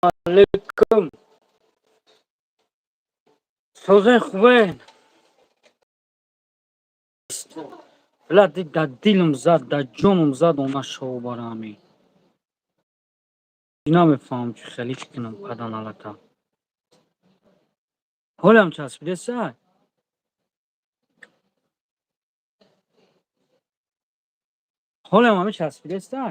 Алейкум. Созен, хубен? Бла, дар дилам зад, дар ҷоном зад, она шоу барами. Намефаҳмам, чӣ хеле чӣ кунам, паданалата. Ҳолам часпидеса? Ҳолам ҳами часпидеса?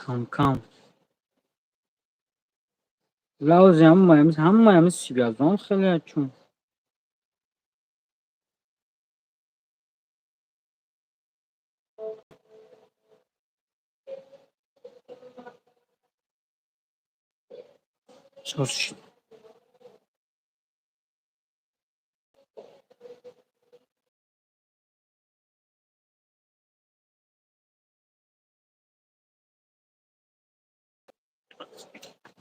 Кам кам. Лавзи ҳамаи сибязон хеле чун. Соз шид.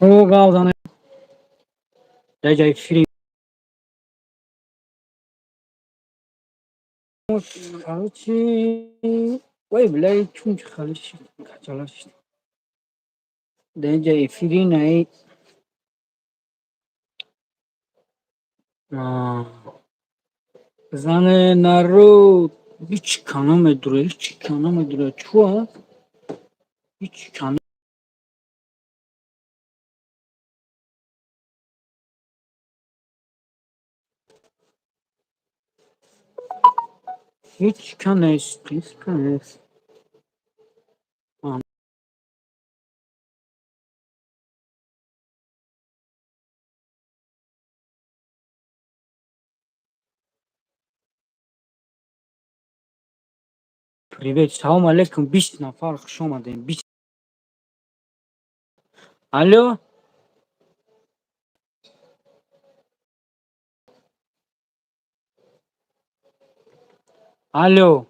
О, гав зане. Дар ҷои фири. Короче, вай, бля, чун хеле шид, качала шид. Дар ҷои эфири наи. Зане, народ, ҳеҷ ка намедура, ҳеҷ ка намедура. Чуа? Ҳеҷ ка ҳеҷ ка нест, ҳеҷ ка нест. Привет, салом алейкум, 20 нафар, хуш омадем. 20. Алло? Алло.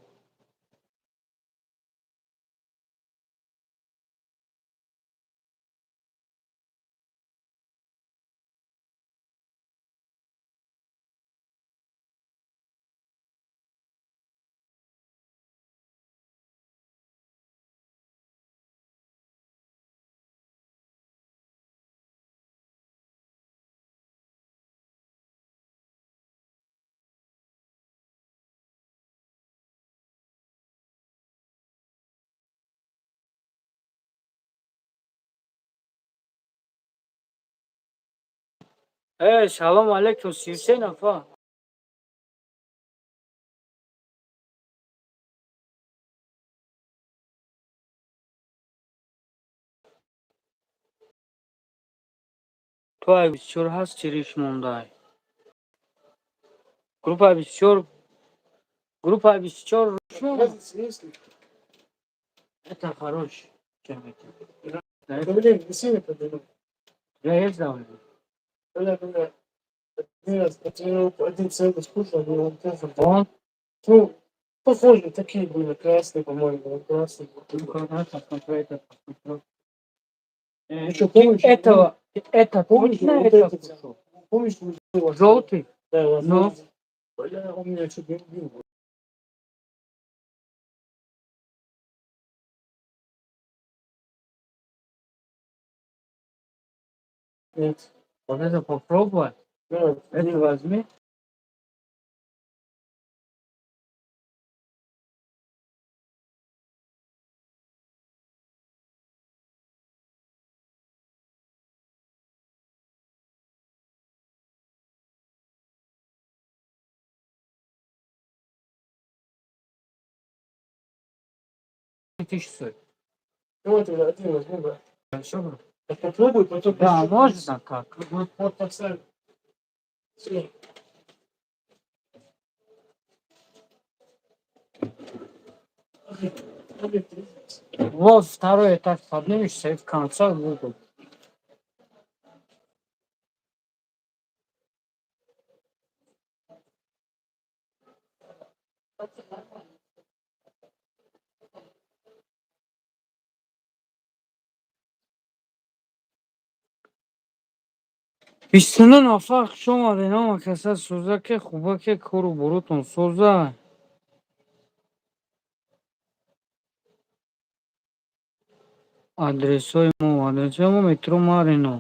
Э, салом алейкум, 33 нафар. Ту ай 24 ҳаст, чириш мондай. Группа 24, группа 24. Разница есть ли? Это хорош. Чем это? Да, Давление не сильно поднимает. я есть давление. Бля, бля. Один раз по тренировку один целый скушал, и он тоже был. Он? Ну, похожие такие были, красные, по-моему, он красный был. Ну-ка, давай посмотрю, это посмотрю. Еще помнишь, Этого, это помнишь, точно вот это этот кусок? Помнишь, мы было? Желтый? Да, Ну? Бля, он меня чуть не убил. Нет. Вот это попробуй. Да, Это возьми. Тысяч стоит. Ну, это один возьми, да. Хорошо, брат? Попробуй, потом Да, еще можно как? Вот, вот поставь. Всё. Вот второй этаж поднимешься и в конце в угол. 29 нафар хуш омадед, ҳама каса сӯза ке, хуба ке, кору боротон соза. Адресҳои мо метро Марино.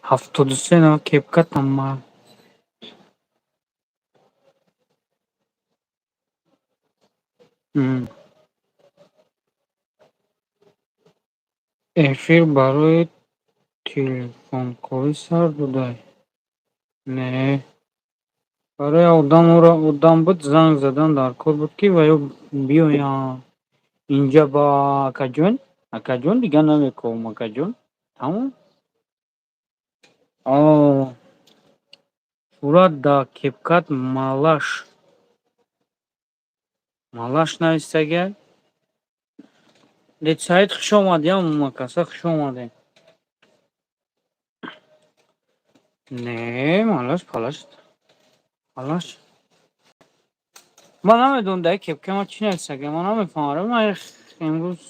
73 на кепкатам ма. Эфир барои телефонковӣ сар додай? Не. Барои одам одам буд, занг задан дар кор буд, ки ва ё биёянд инҷа ба акаҷон. Акаҷон, дигар намековам, акаҷон. Тамом? О, сурат да кепкат малаш. Малаш навистагиай? Дед Саид, хуш омадӣ, ҳамакаса хуш омадед. Не, малаш, палаш. Палаш. Ман намедонам дар кепка ман чӣ навистагиай, ман намефаҳмам. Ман имрӯз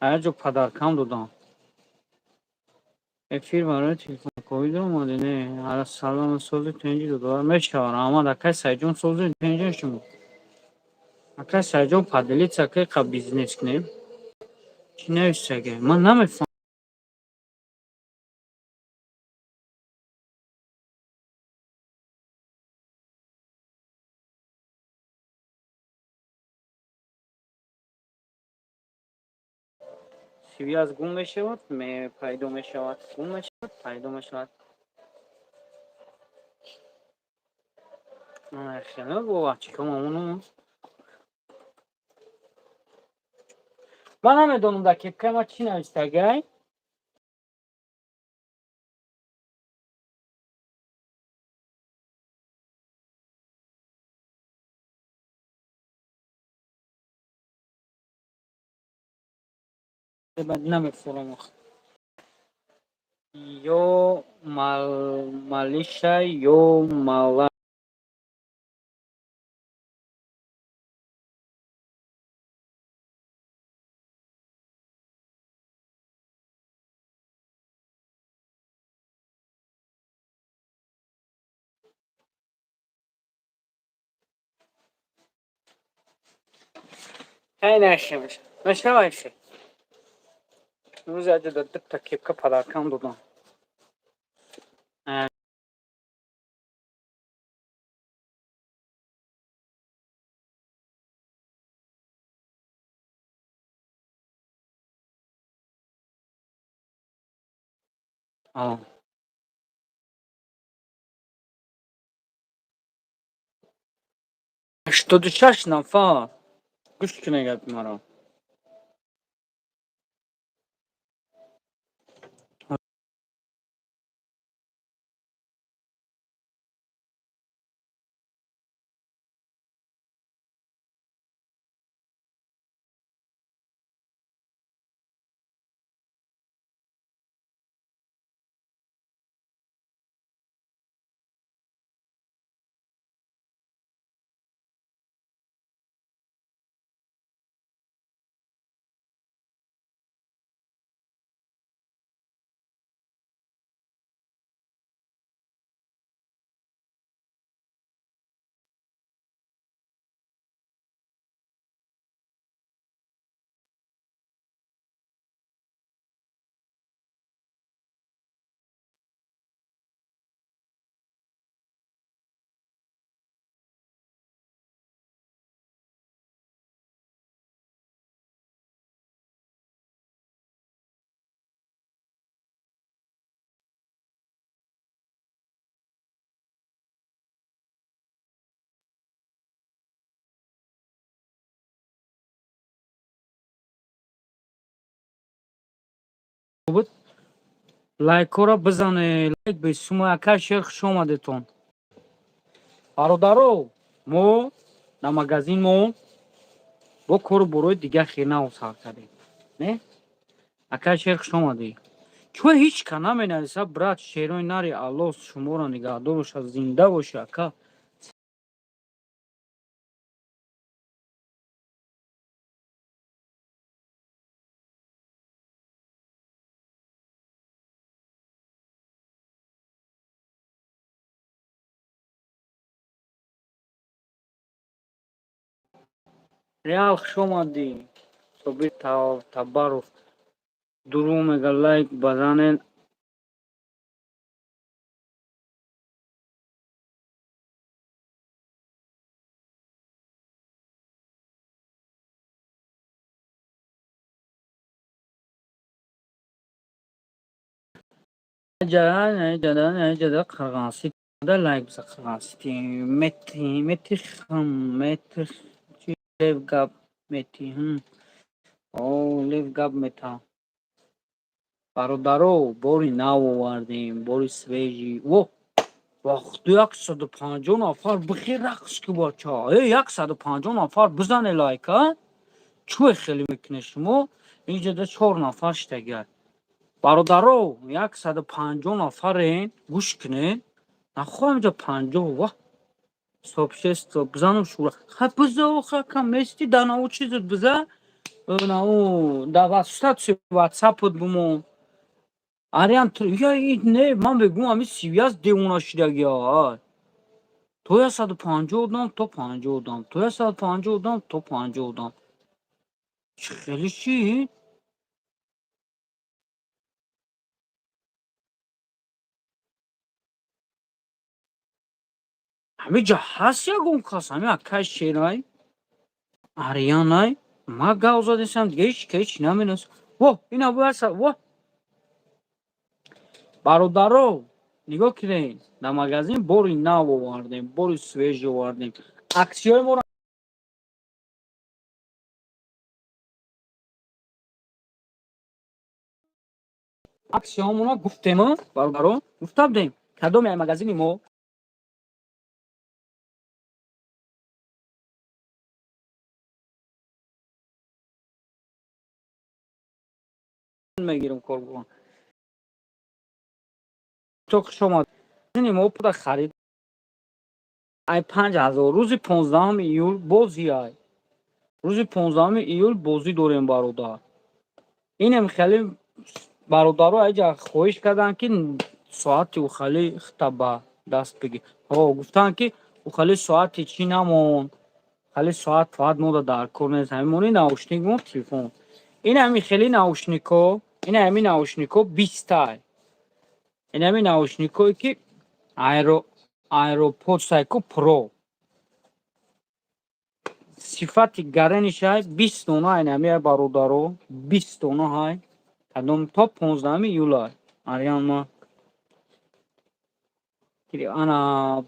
як ҷо подаркам додам. Эфир барои телефонковӣ омаде? Не. Ара салом, сози тинҷи додовар мешавад. Раҳмат, акай Саидҷон, сози тинҷи шумо. Акай Саидҷон, поделиться ка қа бизнес кунем. Чӣ навистагиай? Ман намефаҳмам. Связь гум мешавад, пайдо мешавад, гум мешавад, пайдо мешавад. Хеле бова, чикор мамунум? Ман намедонам дар кепкаи ман чӣ навистагиай. Баъд намефурам ох. Ё малиша, ё мала. Хай нахе мешавад. Мешавад хе. Имрӯз як ҷо дута кепка подаркам додам. О. 86 нафар. Гӯш кунед гапи маро. Буд. Лайкҳоро бизанед, лайк бесума. Ака Шер, хуш омадетон. Бародаро, мо дар магазин мо бо кору борои дигар хел нав сар кардем. Не? Ака Шер, хуш омадӣ. Чӯ ҳеҷ ка наменависа, брат Шерои нари, Аллоҳ шуморо нигаҳдор бошад, зинда бошед, ака. Реал, хуш омадӣ. Собир Табаров дурӯғ мега, лайк базанед. Қирғанситда лайк биза, Қирғансити мети мети хм мети чи лев гап мети о лев гап мета. Бародаро, бори нав овардем, бори свежий. Во вақту 150 нафар бихе рақс ки, бача. Э, 150 нафар бизане лайк, а? Чӯ хеле мекунед шумо? Инҷода чор нафар штагиад. Бародаро, 150 нафарен, гӯш кунед. Нахоҳам инҷа 50 ва сообщество бизанам шура. Ха биза охир кам мести да наву чизот биза. Наву да статуси ватсапот бумон. Ариан я не, ман мегӯям ами связь девона шидагия. То 150 одам, то 50 одам, то 150 одам, то 50 одам. Чӣ хеле шид? Ҳамин ҷа ҳаст ягон кас, ҳамин акай Шерай, Ариянай, ма гав задесам, дига ҳеҷ ка ҳеҷ наменасам. Во, ина бояд во. Бародаро, нигоҳ кунед, дар магазин бори нав овардем, бори свежий овардем. Аксияҳои моро аксияҳомонро гуфтем, бародаро, гуфта будем, кадоме ай магазини мо мегирем кор бикун. То хуш омад. Мо пуда харид ай 5000 рӯзи 15 июл бозӣ ай. Рӯзи 15 июл бозӣ дорем, бародар. Инем хеле бародаро айҷа хоҳиш карданд, ки соати ухали хита ба даст бигир. Ҳо, гуфтанд, ки ухали соати чӣ намон. Хали соат фақат мода дар кор нест. Ҳамин мони наушник мо телефон. Ин ҳами хели наушникҳо, ин ҳами наушникҳо 20-тай. Ин ҳами наушникҳое ки AirPods айко Pro. Сифати гаранишай 20 дона айн ҳами бародаро, 20 дона ҳай. Кадом то 15 июлай. Ариан ма. Ана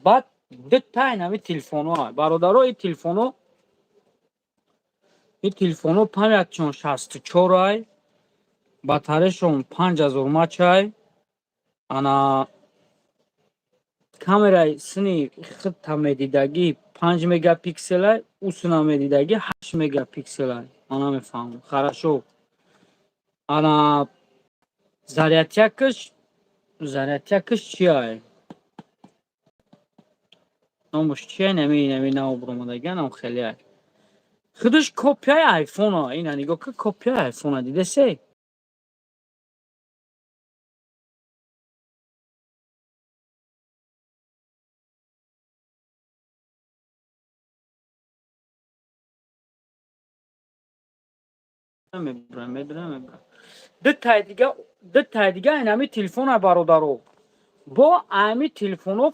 баъд дута айн ҳами телефонҳо ҳай. Бародаро, ин телефонҳо памятшон 64 ай, батареяшон 5000 мАч ай. Ана камераи сини худта медидагӣ 5 мегапиксел ай, усина медидагӣ 8 мегапиксел ай. Ман намефаҳмам. Хорошо. Ана зарядчакаш чи ай? Номаш чи ай? Нами нав буромадагӣ анам хеле ай. Худаш копияи айфон а. Ина нигоҳ кун, копияи айфон а, дидасе? Мебурам, медурам, мебурам. Дутаи дига ин ҳами телефон ай, бародаро. Бо ҳами телефонҳо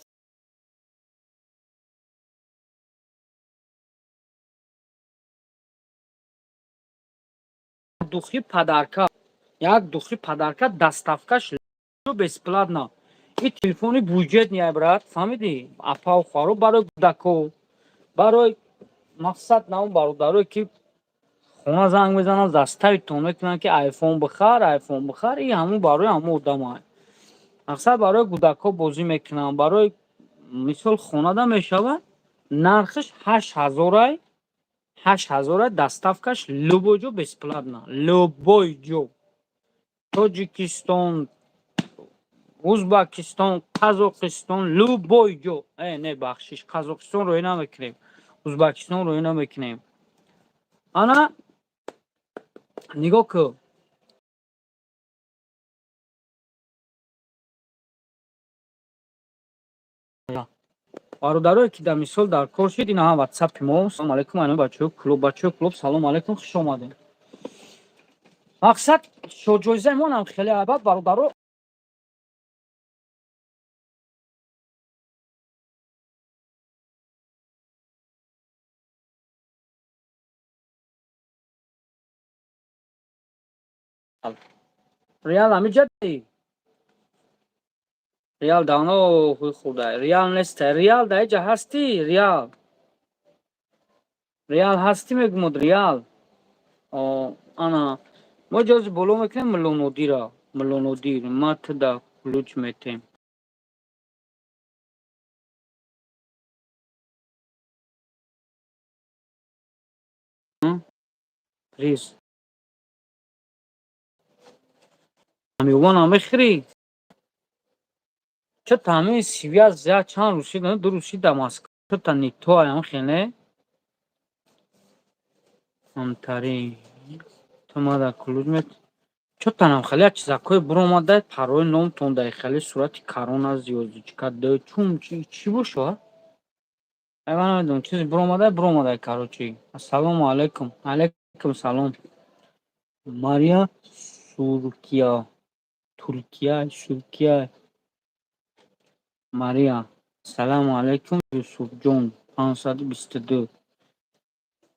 духи подарка, як духи подарка, доставкаш бесплатно. Ин телефони бюджетный ай, брат, фаҳмидӣ? Апау хоҳаро, барои кӯдако, барои мақсад наун бародарое ки Хона занг мезананд, заставить тон мекунанд, ки айфон бихар, айфон бихар. И ҳамун барои ҳамун одамай. Мақсад, барои кӯдакҳо бозӣ мекунанд, барои мисол хонада мешавад. Нархаш 8000-ай, 8000-ай. Доставка ш любой ҷо бесплатно, любой ҷо: Тоҷикистон, Узбакистон, Қазоқистон, любой ҷо. Не, бахшиш, Қазоқистон роҳӣ намекунем, Узбакистон роҳӣ намекунем. Ана нигоҳ кун. Бародарое, ки дар мисол дар кор шид, ин ҳам ватсапи мо. Салом алейкум, айно бачаҳои клуб, бачаҳои клуб, салом алейкум, хуш омадем. Мақсад, шоҳҷоизаи мо нам хеле абад, бародаро. Реал ҳамиҷади, реал давно хуй хӯрда, реал неста. Реал дар иҷа ҳастӣ? Реал, реал ҳастӣ, мегумуд реал. Ана мо ҷози боло мекунем Муллонодира. Муллонодир, ма туда ключ метем. Приз ҳамёвона мехӯрӣ? Чо-то ҳамин связь я чанд рӯз шид, 2 рӯз шид дар Москва. Чо-то не то аям хеле. Ҳамтари ту мада ключ мет. Чо-то нам хеле як чизакҳое буромада, парои номтон дар хеле сурати корона, звёздочка, д чун чӣ бошад? Ай, ман намедонам, чизе буромада, буромада, короче. Ассалому алайкум. Алайкум салом. Мария Суркия. Туркия, Суркия. Мария. Салому алайкум, Юсуфҷон. 522.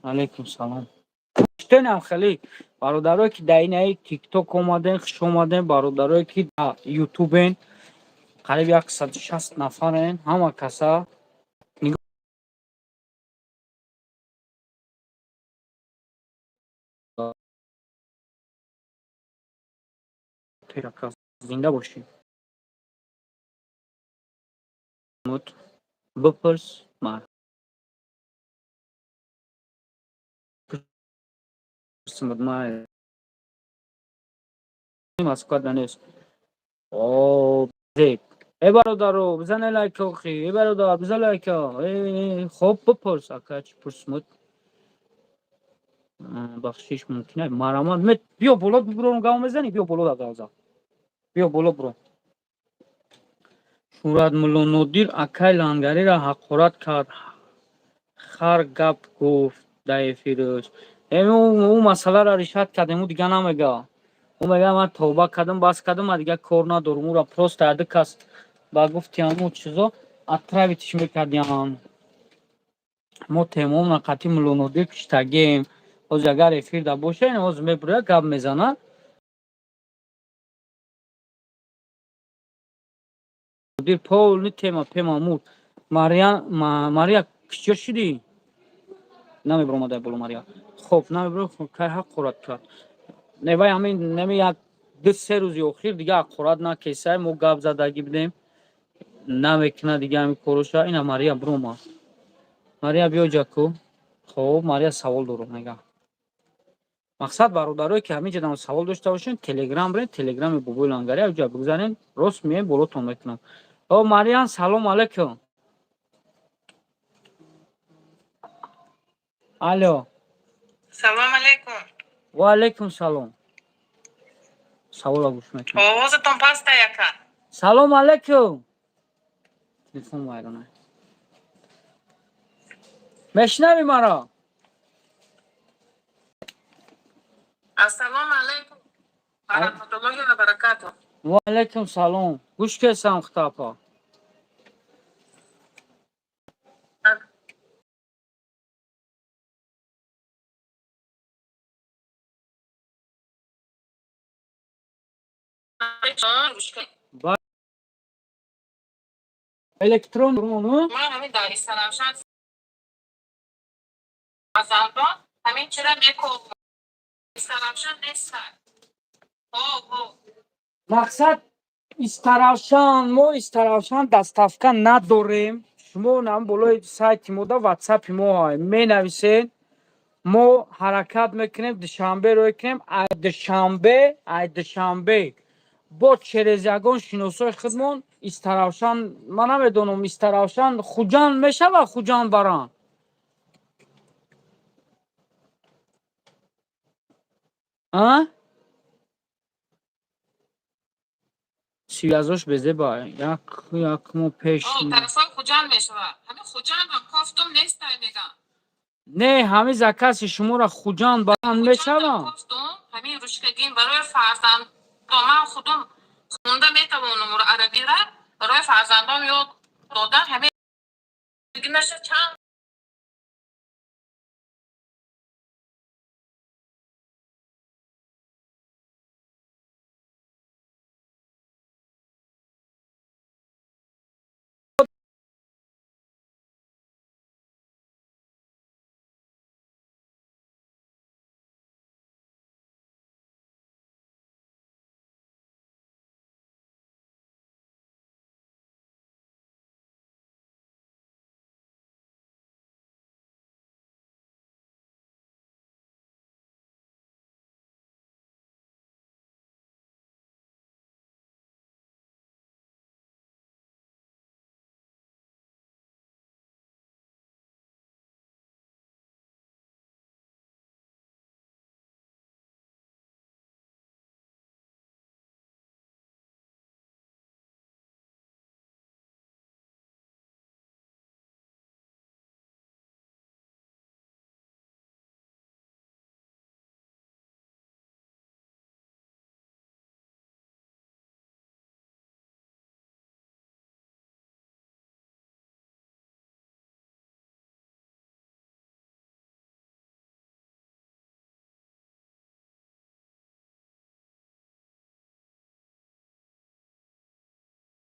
Алайкум салом. Штенам хеле бародарое, ки дар инаи тикток омаден, хуш омаден. Бародарое, ки дар ютубен, қариб 160 нафарен, ҳама каса. Нигоҳ, зинда бошӣ. Бипурс, мар Москва да нест. Э, бародаро, бизане лайк охи. Э, бародар, бизан лайка. Хоб, бипурс, ака, чӣ пурсмуд? Бахшиш, мумкин марамат мет. Биё боло, бибурон, гав мезани. Биё боло, дагавза, биё боло, буро. Шӯҳрат Муллонодир акай Лангариро ҳақорат кард, хар гап гуфт дар эфираш. Ӯ масъаларо решать кардем, ӯ дига намега. Ӯ мега: ман тавба кардам, бас кардам, ман дига кор надорам. Ӯра просто яду кас ба гуфти ҳамун чизо отравить ш мекардиям. Мо темомна қатъи Муллонодир киштагем. Ҳозир агар эфирда боша, ҳозир мебурояд, гап мезанад. Полный тема пема мур. Мария, Мария, киҷо шидӣ? Намебиромада боло Мария. Хоб, намебиро. Кай ҳақорат кард? Не, вай ҳамин неми як 2-3 рӯзи охир дига ҳақорат накесай. Мо гап задагӣ будем, намекунад дига ҳамин короша. Ина Мария бирома. Мария, биё ҷаку. Хоб, Мария савол дорам, мега. Мақсад, бародарое, ки ҳамин ҷадам савол дошта бошед, телеграм биред, телеграми Бобои Лангари авҷа бигзарен, рост меем, болотон мекунам. О, Мариян, салом алейкум. Алло. Салом алейкум. Ва алейкум салом. Савола гӯш мекунам. Овозатон паста, яка. Салом алейкум. Телефон вайрона. Мешнавӣ маро? Ассалому алейкум ва раҳматуллоҳи ва баракатуҳ. Ва алейкум салом. Гӯш кесам, хитапа. Электрон. Ман ҳамин дар Истаравшан азалдон ҳамин чира мекобам. Истаравшан неста. Ҳо, ҳо. Мақсад, Истаравшан, мо Истаравшан доставка надорем. Шумо нам болои сайти мо да ватсапи мо ҳай менависед, мо ҳаракат мекунем, Душанбе рӯй кунем. Ай Душанбе бо через ягон шиносои худмон Истаравшан, ман намедонам, Истаравшан, Хуҷанд мешава, Хуҷанд баранд. А связош безеба, як моҳ пеш. Ҳо, тарафҳои Хуҷанд мешавад. Ҳамин Хуҷандам кофтум, нестай, мегам. Не, ҳамин закази шуморо Хуҷанд баранд Хуҷандам мешава. Кофтум, ҳамин ручкагин барои фарзандом. Ман худум хонда метавонам арабира, барои фарзандом ёд додан ҳамин гинаша чанд.